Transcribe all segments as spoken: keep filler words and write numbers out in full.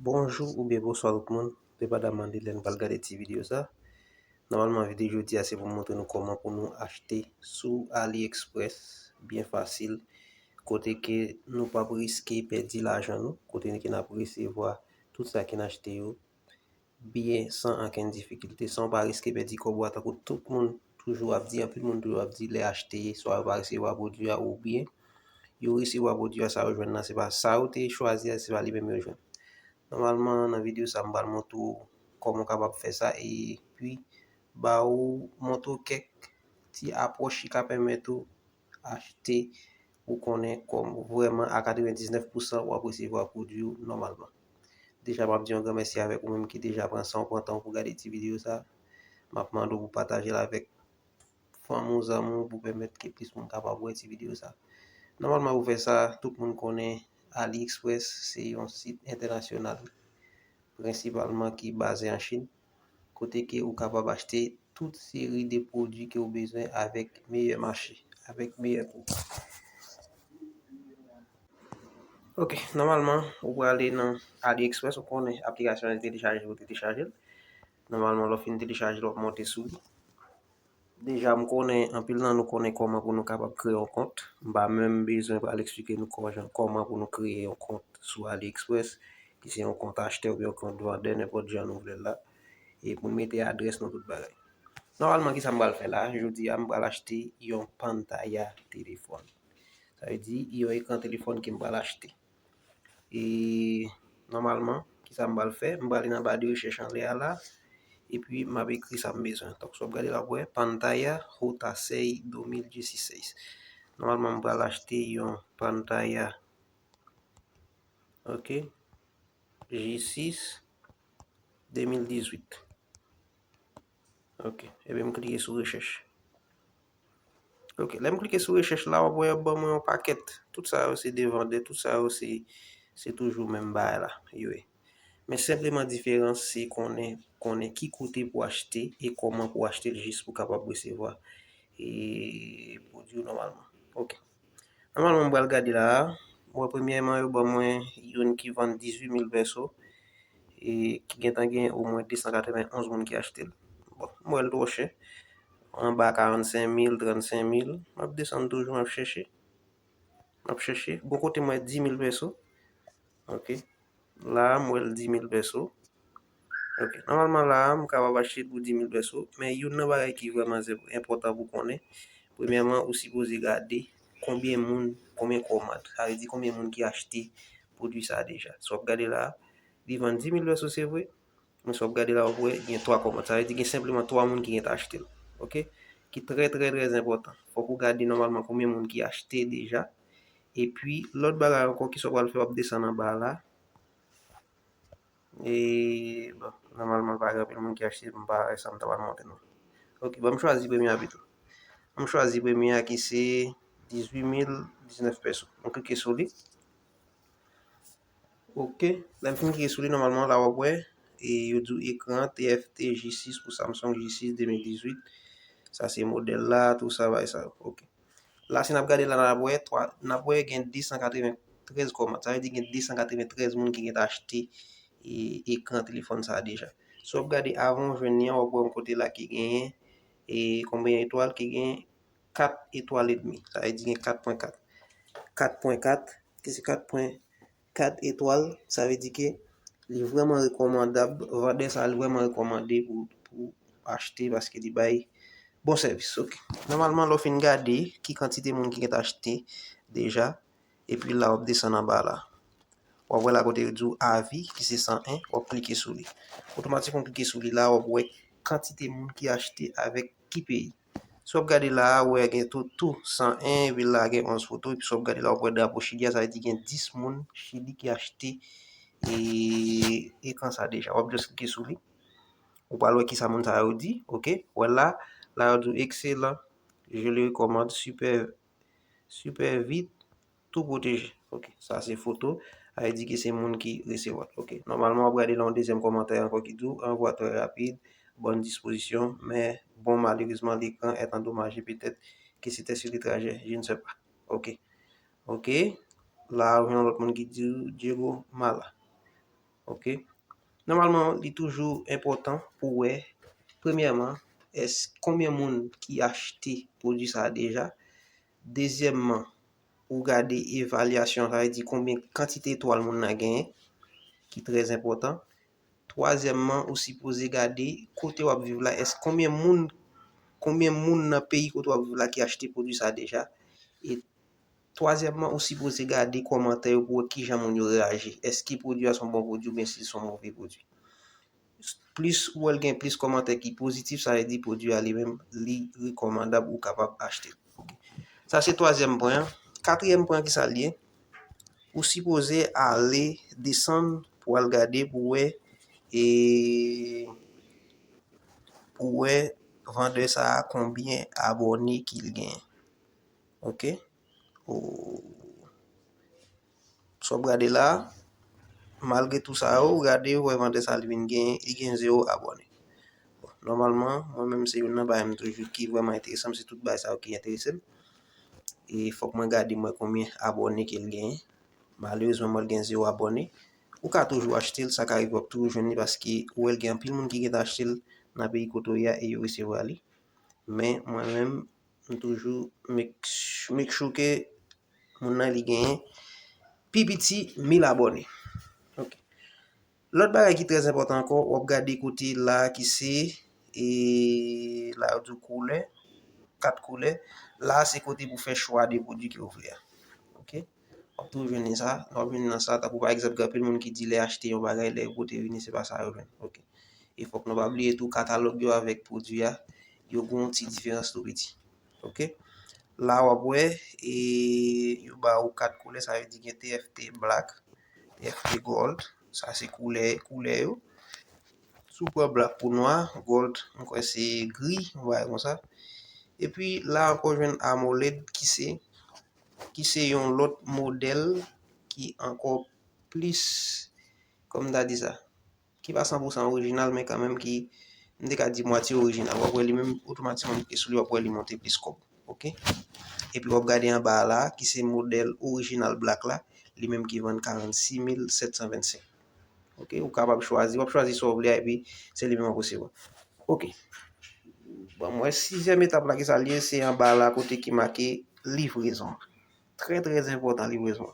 Bonjou oubyen bonswa tout moun, depandaman de lè n pral gade ti videyo sa. Nòmalman, videyo jodi a se pou m montre nou kòman pou nou achte sou AliExpress byen fasil, kote ke nou p ap riske pèdi lajan nou, kote ke n ap resevwa tout sa ke n achte yo byen san ankenn difikilte, san w pa riske pèdi kòb ou a, tankou tout moun toujou ap di, anpil moun toujou ap di, lè achte, swa yo pa resevwa pwodui a, oubyen yo resevwa pwodui a, sa yo jwenn nan, se pa sa yo te chwazi a, se pa li menm yo jwenn. Nòmalman, nan videyo sa, m pral montre w kòman w kapab fè sa, epi ba ou montre w kèk ti apwòch ki ka pèmèt ou achte ou konnen kòm vrèman a katrevendiznèf pousan w ap resevwa pwodui w nòmalman. Deja, m ap di yon gran mèsi avèk ou menm ki deja pran san w pran tan w pou gade ti videyo sa. M ap mande w pou pataje l avèk fanmi w, zanmi w, pou pèmèt ke plis moun kapab wè ti videyo sa. Nòmalman, pou fè sa, tout moun konnen AliExpress se yon sit entènasyonal, prensipalman ki baze an Chin, kote ke ou kapab achte tout seri de pwodui ke ou bezwen avèk meyè mache, avèk meyè kou. Ok, nòmalman, ou prale nan AliExpress, ou konnen aplikasyon an telechaje, ou telechaje l. Nòmalman, lè w fin telechaje l, w ap monte sou li. Deja, m konnen, anpil nan nou konnen kòman pou nou kapab kreye yon kont. M pa menm bezwen pral eksplike nou kòman, kòman pou nou kreye yon kont sou AliExpress, ki se yon kont achtè oubyen yon kont vandè, nenpòt jan nou vle l la. E pou n mete adrès nou, tout bagay. Nòmalman, kisa m pral fè la? Jodi a, m pral achte yon pantaya telefòn. Sa vle di, yon ekran telefòn ke m pral achte. E nòmalman, kisa m pral fè? M prale nan ba de rechèch anlè a la, epi m ap ekri sa m bezwen. Donk, si w ap gade la, w ap wè pantaya Hotasei doumil diziseis. Nòmalman, m pral achte yon pantaya, ok, G sis, de mil dizwit. Ok, ebyen m klike sou rechèch. Ok, lè m klike sou rechèch la, w ap wè y ap ban mwen yon pakèt. Tout sa yo se de vandè, tout sa yo se, se toujou menm bagay la, yo ye. Men senpleman diferans se konnen, konnen ki kote pou achte e kòman pou achte l jis pou kapab resevwa e pwodui yo nòmalman. Ok. Nòmalman, m pral gade la a. Bon, premyèman, yo ban mwen youn ki vann dizuit mil pèso, e ki gentan gen omwen de san katrevenn onz moun ki achte l. Bon, m wè l twò chè. Anba karannsenk mil, trannsenk mil. M ap desann toujou, m ap chèche. M ap chèche. Bon, kote m wè dis mil pèso. Ok. La a, m wè l dis mil pèso. Ok. Nòmalman, la a, m kapab achte l pou dis mil pèso. Men youn nan bagay ki vrèman enpòtan pou konnen, premyèman, ou sipoze gade konbyen moun, konbyen kòmand. Sa vle di konbyen moun ki achte pwodui sa a deja. Si w ap gade la a, li vann dis mil pèso, se vre. Men si w ap gade la, w ap wè gen twa kòmand. Sa vle di gen senpleman twa moun ki gentan achte l. Ok? Ki trè, trè, trè enpòtan. Fòk ou gade nòmalman konbyen moun ki achte deja. Epi, lòt bagay ankò, kisa w pral fè, w ap desann anba la. E, bon, nòmalman, pa gen anpil moun ki achte, m pa wè sa m ta pral montre nou. Ok, bon, m chwazi premye a pito. M chwazi premye a ki se dizuit mil diznèf pèso. M klike sou li. Ok, lè m fin klike sou li, nòmalman, la w ap wè, e yo di w ekran T F T G sis pou Samsung G sis de mil dizuit. Sa se modèl la, tout sa, bagay sa yo. Ok. La, si n ap gade la, n ap wè twa, n ap wè gen de san katreventrèz kòmand. Sa vle di gen de san katreventrèz moun ki gentan achte e, ekran telefòn sa a deja. Si w ap gade avan w jwenn li an, w ap wè yon kote la ki genyen e konbyen etwal, ki gen kat etwal edmi. Sa vle di gen kat pwen kat. Kat pwen kat, ki se kat pwen kat etwal, sa vle di ke li vrèman rekòmandab. Vandè sa a, li vrèman rekòmande pou, pou achte paske li bay bon sèvis. Ok. Nòmalman, lè w fin gade ki kantite moun ki gentan achte deja, epi la w ap desann anba la. W ap wè la kote yo di w avi, ki se san en, w ap klike sou li. Otomatikman, w klike sou li la, w ap wè kantite moun ki achte avèk ki peyi. Si w ap gade la a, w wè gen tou, tou san en, epi la gen onz foto, epi si w ap gade la, w ap wè drapo Chili a, sa vle di gen dis moun Chili ki achte e, ekran sa deja. W ap just klike sou li. Ou pral wè kisa moun sa yo di, ok? Wè la, la yo di w excellent, je le recommande, super, super vite, tout protégé. Ok, sa se foto. Sa vle di ke se moun ki resevwa l. Ok, nòmalman, w ap gade la yon dezyèm kòmantè ankò ki di w, envoi très rapide, bonne disposition, mais bon, malheureusement, l'écran est endommagé, peut-être que c'était sur le trajet, je ne sais pas. Ok. Ok. La, ou jwenn yon lòt moun ki di w, Diego Mala. Ok. Nòmalman, li toujou enpòtan pou wè, premyèman, èske konbyen moun ki achte pwodui sa a deja? Dezyèmman, ou gade evalyasyon, sa vle di konbyen kantite etwal moun nan genyen, ki trè enpòtan. Twazyèmman, ou sipoze gade kote w ap viv la, èske konbyen moun, konbyen moun nan peyi kote w ap viv la ki achte pwodui sa a deja? E twazyèmman, ou sipoze gade kòmantè yo pou wè kijan moun yo reyaji. Èske pwodui a se yon bon pwodui oubyen si se yon move pwodui? Plis ou wè l gen plis kòmantè ki pozitif, sa vle di pwodui a li menm, li rekòmandab, ou kapab achte l. Ok. Sa se twazyèm pwen an. Katriyèm pwen an, ki sa l ye? Ou sipoze ale desann pou al gade pou wè, e, pou wè vandè sa a konbyen abòne ki l genyen. Ok. Ou, sa w ap gade la, malgre tou sa yo, ou gade, ou wè vandè sa a li vin gen, li gen zewo abòne. Bon, nòmalman, mwen menm se youn nan bagay m toujou ki vrèman enterese m, se tout bagay sa yo ki enterese m. E fòk mwen gade mwen konbyen abòne ke l genyen. Malerezman, mwen l gen zewo abòne. Ou ka toujou achte l, sa ka rive w ap toujou jwenn li paske ou wè l gen anpil moun ki gentan achte l nan peyi kote w ye a e yo resevwa li. Men mwen menm, m toujou make, make sure ke moun nan li genyen pi piti mil abòne. Ok. Lòt bagay ki trè enpòtan ankò, w ap gade kote la ki se, e, la yo di w koulè, kat koulè. La se kote pou fè chwa de pwodui ke w vle a. Ok. W ap toujou jwenn sa. Lè w ap jwenn nan sa, tankou pa egzanp, gen anpil moun ki di lè achte yon bagay, lè yo pote vini, se pa sa yo jwenn. Ok. E fòk nou pa bliye tou, katalòg yo avèk pwodui a, yo gen yon ti diferans tou piti. Ok. La w ap wè, e, yo ba ou kat koulè, sa vle di gen T F T black, T F T gold, sa se koulè, koulè yo. Si w pran black pou nwa, gold, m kwè se gri, yon bagay konsa. Epi la ankò jwenn AMOLED ki se, ki se yon lòt modèl ki ankò plis, kòm m ta di sa, ki pa san pou san orijinal, men kanmenm ki, m te ka di mwatye orijinal. W ap wè li menm otomatikman w klike sou li, w ap wè li monte plis kòb. Ok? Epi w ap gade anba a la, ki se modèl orijinal black la, li menm ki vann karannsis mil sèt san vennsenk. Ok? Ou kapab chwazi, w ap chwazi sa w vle a, epi se li menm w ap resevwa. Ok. Bon, mwen, sizyèm etap la, ki sa l ye, se anba la kote ki make livrezon. Trè, trè enpòtan, livrezon.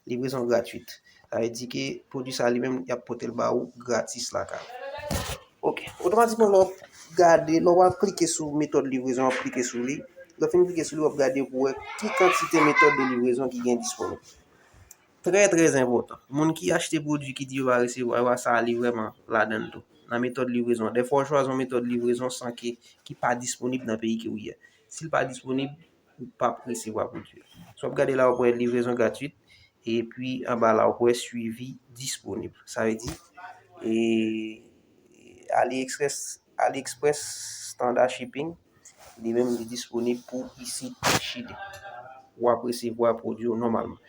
Livrezon gratwit. Sa vle di ke pwodui sa li menm, y ap pote l ba ou gratis lakay ou. Ok. Otomatikman, lè w ap gade, lè w ap klike sou metòd livrezon, w ap klike sou li. Lè w fin klike sou li, w ap gade pou wè ki kantite metòd de livrezon ki gen disponib. Trè, trè enpòtan. Moun ki achte pwodui ki di yo pa resevwa, yo pa sa li vrèman ladan l tou. Nan metòd livrezon. Dèfwa, w chwazi yon metòd livrezon san ke, ki pa disponib nan peyi ke w ye. Si l pa disponib, ou p ap resevwa pwodui a. Si w ap gade la, w ap wè livrezon gratwit, epi anba la, w ap wè suivi disponib. Sa vle di, e, AliExpress, AliExpress standard shipping, li menm li disponib pou isit Chili. W ap resevwa pwodui w nòmalman.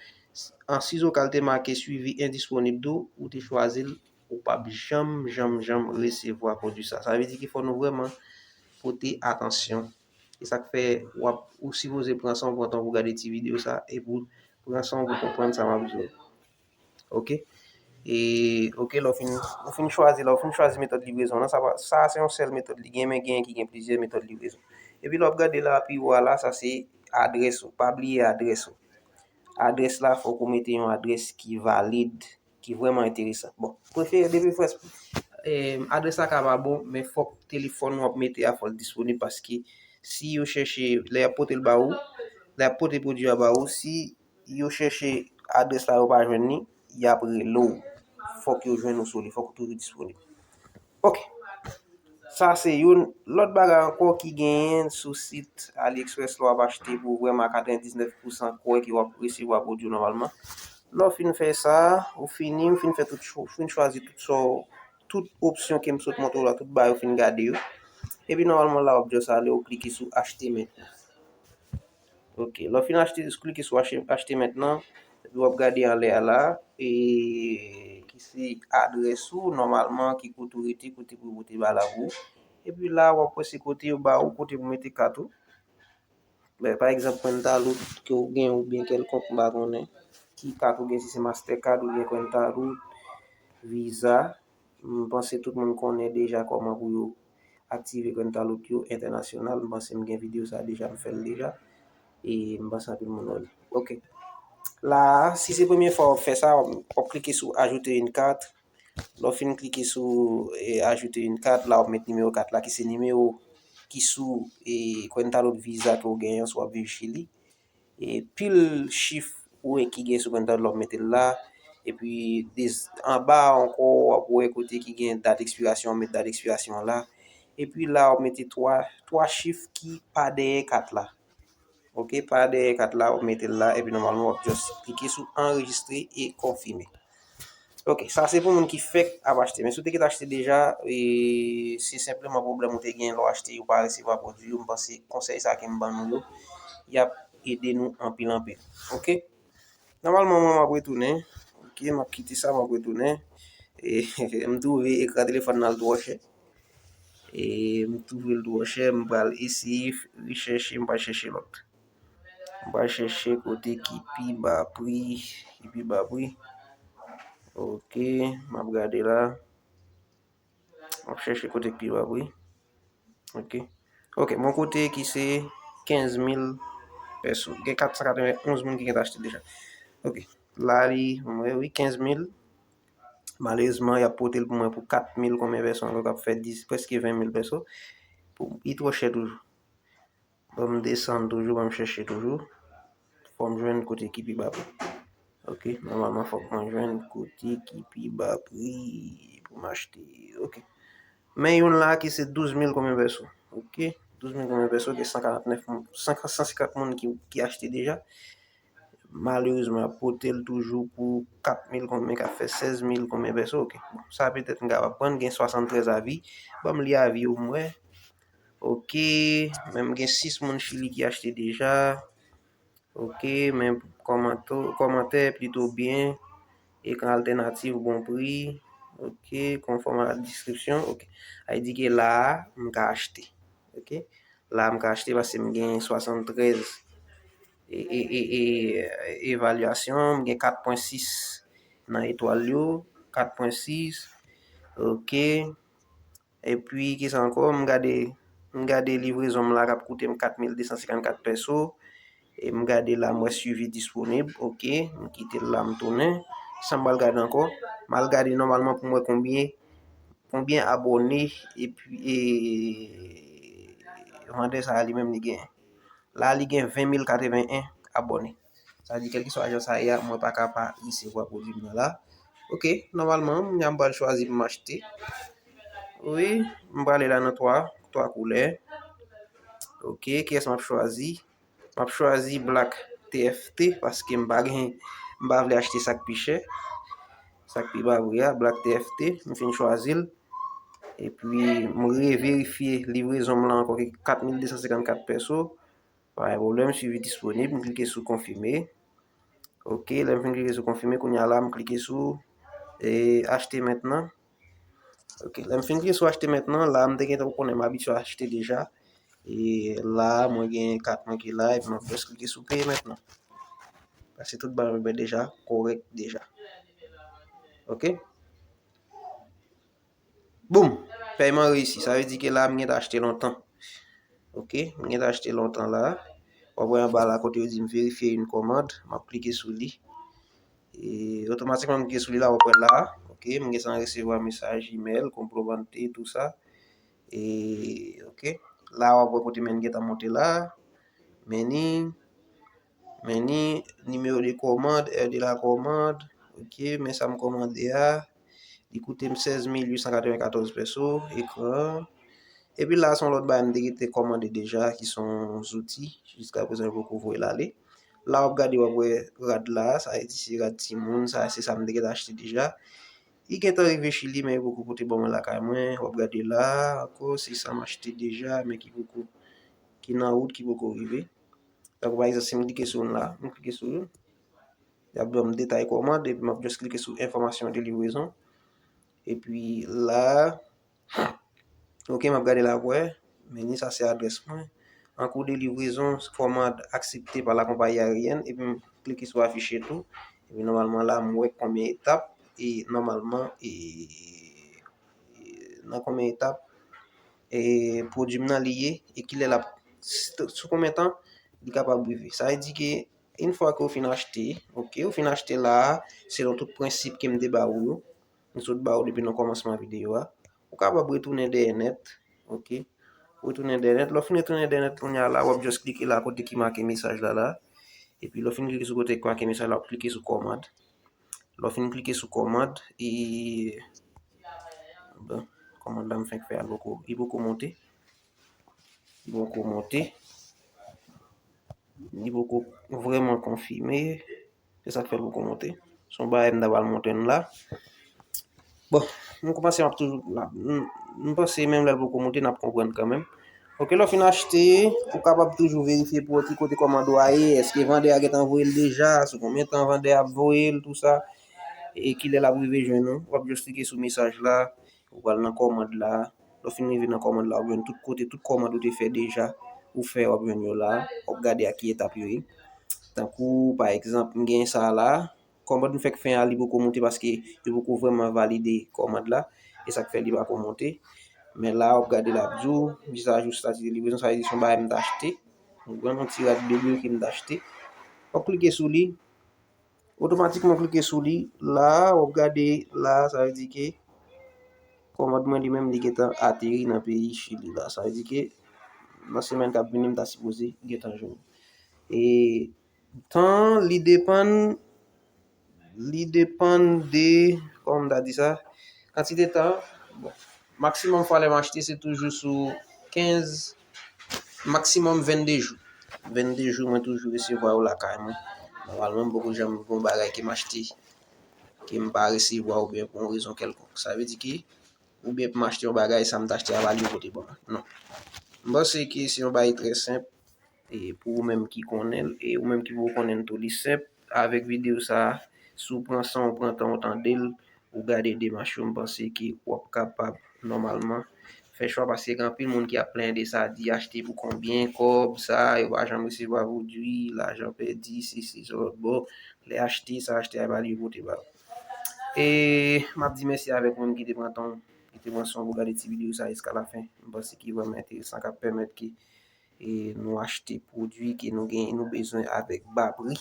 An sizoka l te make suivi endisponib tou, ou te chwazi l, ou p ap janm, janm, janm resevwa pwodui sa. Sa vle di ke fò nou vrèman pote atansyon. E sa k fè w ap, ou sipoze pran san w pran tan pou gade ti videyo sa e pou pran san w pou konprann sa m ap di w. Ok? E, ok, lè w fin, ou fin chwazi, lè w fin chwazi metòd livrezon nan, sa pa, sa se yon sèl metòd li gen, men genyen ki gen plizyè metòd livrezon. Epi lè w ap gade la, pi wo a la, sa se adrès ou. Pa bliye adrès ou. Adrès la, fòk ou mete yon adrès ki valid, ki vrèman enteresan. Bon, prefere, depi frè, eh, adrès la ka pa bon, men fòk telefòn w ap mete a, fò l disponib, paske si yo chèche, lè y ap pote l ba ou, lè y ap pote pwodui a ba ou, si yo chèche adrès la, yo pa jwenn li, y ap rele w. Fòk yo jwenn ou sou li, fòk ou toujou disponib. Ok. Sa se youn. Lòt bagay ankò ki genyen sou sit AliExpress lè w ap achte pou vrèman katrevendiznèf pousan kwè ke w ap resevwa pwodui w nòmalman. Lè w fin fè sa, ou fini, ou fin fè tout cho-, ou fin chwazi tout sa w, tout opsyon ke m sot montre w la, tout bagay ou fin gade yo. Epi nòmalman la w ap just ale, ou klike sou achte mentnan. Ok, lè w fin achte, klike sou achte, achte mentnan, epi w ap gade anlè a la, e ki se adrès ou, nòmalman, ki kote ou rete, kote pou yo pote bagay la pou ou. Epi la, w ap wè se kote yo ba ou, kote pou mete kat ou. Ben, pa egzanp, Quentalud ke w gen oubyen kèlkonk, m pa konnen ki kat ou gen, si se Mastercard oubyen Quentalud, Visa. M panse tout moun konnen deja kòman pou yo aktive Cuenta Loot yo entènasyonal. M panse m gen videyo sa deja, m fè l deja. E m panse anpil moun wè l. Ok. La, si se premye fwa w ap fè sa, w ap klike sou ajoute une carte. Lè w fin klike sou e, ajoute une carte, la w ap met nimewo kat la ki se nimewo ki sou e, Cuenta Loot Visa ke w genyen si w ap viv Chili. E pil chif ou wè ki gen sou Cuenta Loot la w ap mete l la. Epi anba ankò w ap wè kote ki gen dat ekspirasyon, w ap met dat ekspirasyon an la. Epi la w ap mete twa, twa chif ki pa dèyè kat la. Ok, pa dèyè kat la, w ap mete l la, epi nòmalman w ap just klike sou anrejistre e konfime. Ok, sa se pou moun ki fèk ap achte. Men si w te ket achte deja, e, se senpleman pwoblèm ou te gen lè w achte, ou pa resevwa pwodui yo. M panse konsèy sa ke m ban nou yo, y ap ede nou anpil anpil. Ok? Nòmalman, mwen m ap retounen. Ok, m ap kite sa, m ap retounen. E, m twouve ekran telefòn nan l twò chè. E m twouve l twò chè, m pral eseye rechèche, m pral chèche lòt. M pral chèche kote ki pi ba pri, ki pi ba pri. Ok, m ap gade la. M ap chèche kote ki pi ba pri. Ok. Ok, bon kote ki se kenz mil peso. Gen kat san katreven onz moun ki gentan achte deja. Ok. La li, mwen wi, kenz mil. Malerezman, y ap pote l pou mwen pou kat mil konbyen peso ankò, k ap fè dis, prèske ven mil peso. Pou, li twò chè toujou. Ban m desann toujou, ban m chèche toujou. Fò m jwenn kote ki pi ba pri. Ok, nòmalman fòk mwen jwenn kote ki pi ba pri pou m achte. Ok. Men youn la ki se douz mil konbyen peso. Ok, douz mil konbyen peso, gen san karant nèf moun, san, san senkant moun ki, ki achte deja. Malerezman, y ap pote l toujou pou kat mil konbyen, k ap fè sèz mil konbyen peso. Ok. Bon, sa petèt m kapab pran, gen swasanntrèz avi. Ban m li avi yo, m wè. Ok, men m gen sis moun Chili ki achte deja. Ok, men kòmanto-, kòmantè plito byen. Ekran altènatif, bon pri. Ok, konfòm a la description. Ok. Sa vle di ke la a, m ka achte. Ok. La a, m ka achte paske m gen swasanntrèz e, e, e, e, evalyasyon. M gen kat pwen sis nan etwal yo. Kat pwen sis. Ok. Epi, kisa ankò? M gade, m gade livrezon m la k ap koute m kat mil de san senkannkat peso. E m gade la, m wè suivi disponib. Ok, m kite l la, m tounen. Sa m pral gade ankò? M al gade nòmalman pou m wè konbyen, konbyen abòne epi, e, vandè sa a li menm li genyen. La, li gen ven mil katreven en abòne. Sa vle di, kèlkeswa jan sa ye a, mwen pa ka pa resevwa pwodui m nan la. Ok, nòmalman, m pral chwazi pou m achte. Wi, m prale la nan twa, twa koulè. Ok, kiyès m ap chwazi? M ap chwazi Black T F T paske m pa gen, m pa vle achte sa k pi chè. Sa k pi ba pri a, Black T F T, m fin chwazi l. Epi, m reverifye livrezon m lan ankò ki kat mil de san senkannkat peso. Pa gen pwoblèm, suivi disponib, m klike sou konfime. Ok, lè m fin klike sou konfime, kounye a la, m klike sou e, achte mentnan. Ok, lè m fin klike sou achte mentnan, la, m te gentan konnen m abitye achte deja. E la, mwen gen kat mwen ki la, epi m ap just klike sou peye mentnan. Paske tout bagay mwen deja kòrèk deja. Ok? Boum! Pèyman reyisi. Sa vle di ke la, m gentan achte lontan. Ok, m gentan achte lontan la. W ap wè anba la kote yo di m verifye yon kòmand. M ap klike sou li. E otomatikman m klike sou li la, w ap wè la. Ok, m gentan resevwa mesaj, imèl, comprobante, tou sa. E, ok. La, w ap wè kote men gentan monte la. Meni. Meni, nimewo de kòmand, è de la kòmand. Ok, men sa m kòmande a. Li koute m sèz mil uit san katrevenkatòz peso, ekran. Epi la, se yon lòt bagay m te gentan kòmande deja, ki se yon zouti. Jiskaprezan, yo poko voye l ale. La, w ap gade, w ap wè rad la, sa vle di se rad timoun, sa, se sa m te gentan achte deja. Li gentan rive Chili, men yo poko pote ban mwen lakay mwen. W ap gade la, ankò, se sa m achte deja, men ki poko, ki nan wout, ki poko rive. Tankou pa egzanp, si m klike sou youn la, m klike sou youn. Y ap ban m detay kòmand, epi m ap just klike sou enfòmasyon de livrezon. Epi la, ok, m ap gade la pou wè. Meni, sa se adrès mwen. An kou de livrezon, kòmand aksepte pa la konpayi aeryèn, epi m klike sou afiche tou. Epi nòmalman la, m wè konbyen etap, e nòmalman e, e nan konbyen etap e pwodui m nan li ye e kilè l ap, sou konbyen tan li kapab rive. Sa vle di ke yon fwa ke w fin achte, oke, ou fin achte la a, selon tout prensip ke m te ba ou yo, m sot ba ou depi nan kòmansman videyo a, ou kapab retounen dèyè nèt, oke. Retounen dèyè nèt. Lè w fin retounen dèyè nèt kounye a la, w ap just klike la kote ki make mesaj la la. Epi lè w fin klike sou kote ki make mesaj la, w ap klike sou kòmand. Lè w fin klike sou kòmand, e, bon, kòmand la m fenk fè a poko, li poko monte. Li poko monte. Li poko vrèman konfime. Se sa k fè l poko monte. Se yon bagay m ta pral montre n la. Bon, m panse m ap toujou la. M, m panse menm lè l poko monte, n ap konprann kanmenm. Oke, lè w fin achte, ou kapab toujou verifye pou wè ki kote kòmand ou a ye, èske vandè a gentan voye l deja, sou konbyen tan vandè a ap voye l, tou sa, e kilè l ap rive jwenn ou. W ap just klike sou mesaj la, ou pral nan kòmand la. Lè w fin rive nan kòmand la, w ap jwenn tout kote, tout kòmand ou te fè deja, ou fè, w ap jwenn yo la, w ap gade a ki etap yo ye. Tankou, pa egzanp, m gen sa la, kòmand m fèk fè a, li poko monte paske yo poko vrèman valide kòmand la. E sa k fè li pako monte. Men la, w ap gade l ap di w, mise à jour statut de livraison, sa vle di se yon bagay m t achte. Yon ti rad de bri ke m t achte. W ap klike sou li. Otomatikman, w klike sou li. La, w ap gade la, sa vle di ke kòmand mwen li menm, li gentan ateri nan peyi Chili la. Sa vle di ke nan semèn k ap vini, m ta sipoze gentan jwenn. E tan, li depann, li depann de, kòman m ta di sa, kantite tan. Bon, maksimòm fwa lè m achte, se toujou sou kenz, maksimòm vennde jou. Vennde jou, mwen toujou resevwa yo lakay mwen. Nòmalman, m poko janm gen yon bagay ke m achte, ke m pa resevwa oubyen pou yon rezon kèlkonk. Sa vle di ke, oubyen pou m achte yon bagay, sa m t achte a pa li yo pote ban mwen. Non. M panse ke se yon bagay trè senp, e pou ou menm ki konnen l, e ou menm ki poko konnen l tou, li senp. Avèk videyo sa a, si w pran san w pran tan w tande l, ou gade demach yo, m panse ke w ap kapab nòmalman fè chwa, paske gen anpil moun ki ap plenyen de sa, di achte pou konbyen kòb, sa, yo pa janm resevwa pwodui, lajan pèdi, sesi, sa, lòt bò, lè achte, sa achte a pa li yo pote ba yo. E m ap di mèsi avèk moun ki te pran tan, ki te pran san pou gade ti videyo sa jiska lafen. M panse ki vrèman enteresan, k ap pèmèt ke e nou achte pwodui ke nou gen, nou bezwen avèk ba pri.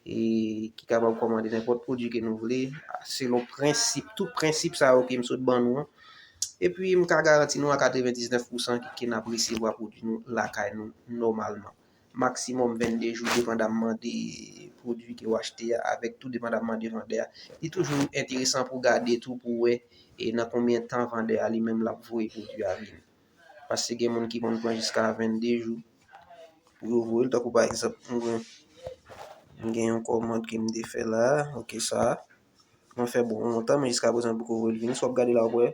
E ki kapab kòmande nenpòt pwodui ke nou vle, selon prensip, tout prensip sa yo ke m sot ban nou an. Epi m ka garanti nou a katrevendiznèf pousan ke, ke n ap resevwa pwodui nou lakay nou nòmalman. Maksimòm vennde jou, depandamman de pwodui ke w achte a, avèk tou depandamman de vandè a. Li toujou enteresan pou gade tou, pou wè, e nan konbyen tan vandè a li menm l ap voye pwodui a vini. Paske gen moun ki konn pran jiska vennde jou pou yo voye l. Tankou pa egzanp, m gen, m gen yon kòmand ke m te fè la, oke, sa a. Mwen fè bon lontan, men jiska prezan m poko voye l vini. Si w ap gade la, w ap wè,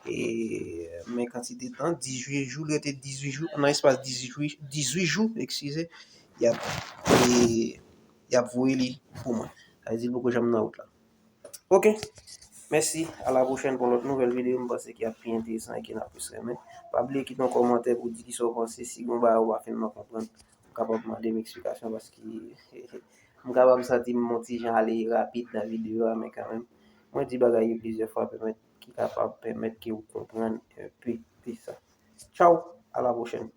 e, men kantite tan, dizuit jou, li rete dizuit jou, nan espas dizuit, dizuit jou, eskize, y ap, e, y ap voye li pou mwen. Sa vle di l poko janm nan wout la. Oke, mèsi, a la pwochèn pou lòt nouvèl videyo, m panse ki ap pi enteresan e ke n ap plis renmen. Pa bliye kite yon kòmantè pou di kisa w panse, si gen yon bagay ou pa finman konprann, ou kapab mande m eksplikasyon, paske m kapab santi m yon ti jan ale rapid nan videyo a, men kanmenm, mwen di bagay yo plizyè fwa, pèmèt, ki kapab pèmèt ke w konprann enpe de sa. Tchaw, a la pwochèn.